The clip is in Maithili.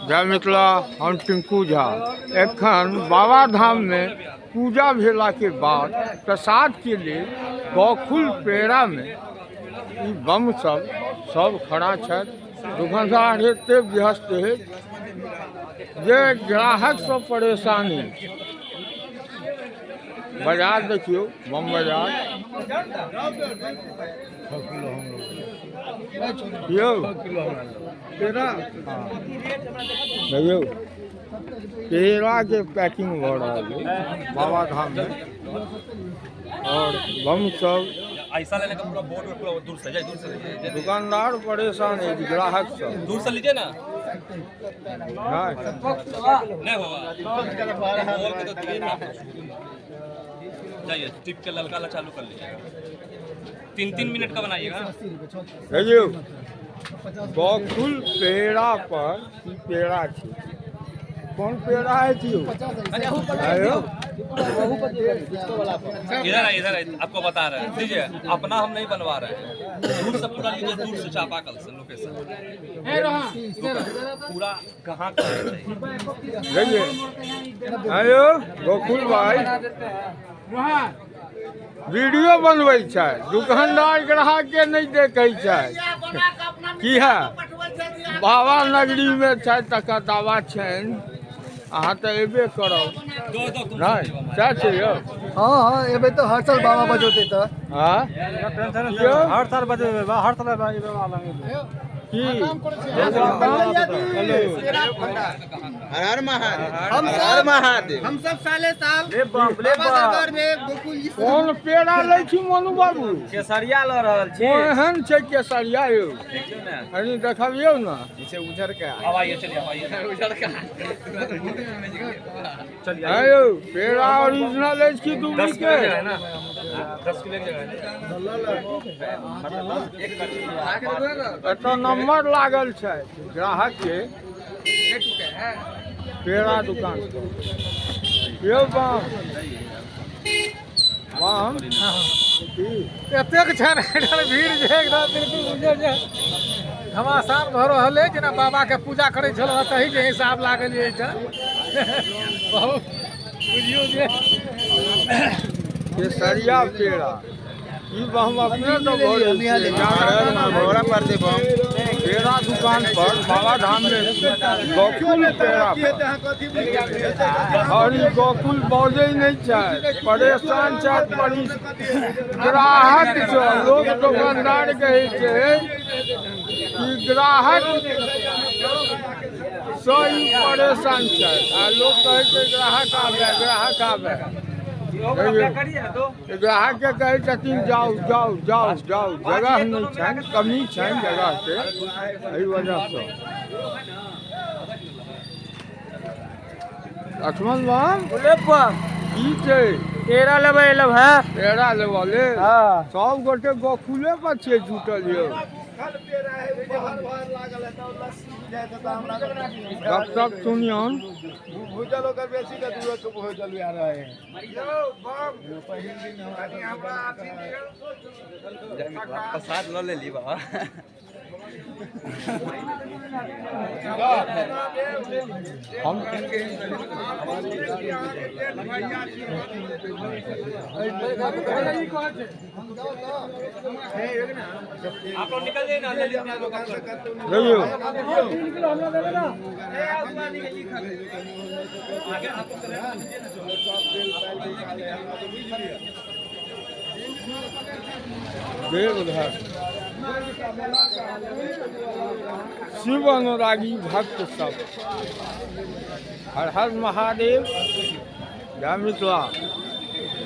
जय मिथिला। हम टिंकू झा। एखन बाबा धाम में पूजा भेला के बाद प्रसाद के लेल गोकुल पेड़ा में ई बम सब सब खड़ा छथि। दुकानदार एते व्यस्त है जे ग्राहक सब परेशानी। बाजार देखियौ, बम बाजार यौ। पेड़ा देखियौ, पेड़ाके पैकिंग भऽ रहल है बाबा धाम में और बम सब। ऐसा लेने का पूरा बोर्ड में पूरा दूर से जाइए, दूर से लीजिए। दुकानदार परेशान है ग्राहक सब। दूर से लीजिए ना। नहीं। नहीं बाबा, बोल के तो दिए ना। जाइए, टिप के ललका ला चालू कर लीजिएगा। 3-3 मिनट का बनाइएगा। देखियौ, गोकुल पेड़ा पर ई पेड़ा छै। कोन पेड़ा है यौ? आयो। इधर आइए, इधर आइए, आपको बता रहे हैं। दीजिए, अपना हम नहीं बनवा रहे हैं। दूर से पूरा लीजिए, दूर से चापाकल से लोकेशन पूरा कहाँ का है चाहिए। देखिए, आयो गोकुल भाई वीडियो बनबै छै। दुकानदार ग्राहक के नहि देखै छै। की है, बाबा नगरी में छै तकर दावा छनि। अहाँ तऽ एबे करब। दो दो तुम। नहि, सएह छै यौ। हाँ, एबै तऽ हर साल बाबा बजौतै तऽ। हाँ यौ। हर साल बजेबै बा, हर साल बजेबै बाबा लग। की हेलो। हम सब हम सब साले साल बाबा दरबार में गोकुल जी। कोन पेड़ा लै छी मोनू बाबू? केसरिया लऽ रहल छी। ओहन छै केसरिया यौ? कनि देखबियौ ने। अब आइए, चलिए, अब आइए। चलिए। हँ यौ, पेड़ा ओरिजिनल अछि कि 10 किलो डुप्लीकेट? जगह है ना, 10 किलो की जगह है। एतऽ नंबर लागल छै ग्राहक के पेड़ा दुकान पर यौ। बम बम की एतेक छै ने एहिठाम भीड़ जे एकदम बिल्कुल बुझियौ जे घमासान भऽ रहल अइ। जेना बाबाके पूजा करै छलहुँ तही के हिसाब लागल यऽ एहिठाम। बहुत बुझियौ जे केसरिया पेड़ा ई हम अपने तऽ भरै छियै। पेड़ा दुकान पर बाबा धाम में गोकुल पेड़ा पर और ई गोकुल बजै नहि छै, परेशान छै ग्राहक छै। लोक दोकानदार कहै छै कि ग्राहक सँ ई परेशान छै आ लोक कहै छै ग्राहक आबै, ग्राहक आबै। ग्राहक के कहै छथिन जाउ जाउ जाउ जाउ। जगह नहि छनि, कमी छनि जगहके, एहि वजहसँ। लक्ष्मण बाम, की छै? पेड़ा लेबै एलहुँ है। पेड़ा लेबऽ लेल? हाँ। सब गोटे गोकुले पर छियै जुटल यौ। गपशप सुनियौन। भूजल ओकर बेसी के दूर के भूजल आ रहे हैं। पहिल दिन हमरा प्रसाद ल लेली बाबा। हम आप लोग निकल जाइए ना, ललित में लोग आप लोग। रहियौ। आगे आपको कलेक्ट लीजिए ना। देवघर शिव अनुरागी भक्त सब, हर हर महादेव, जय मिथिला।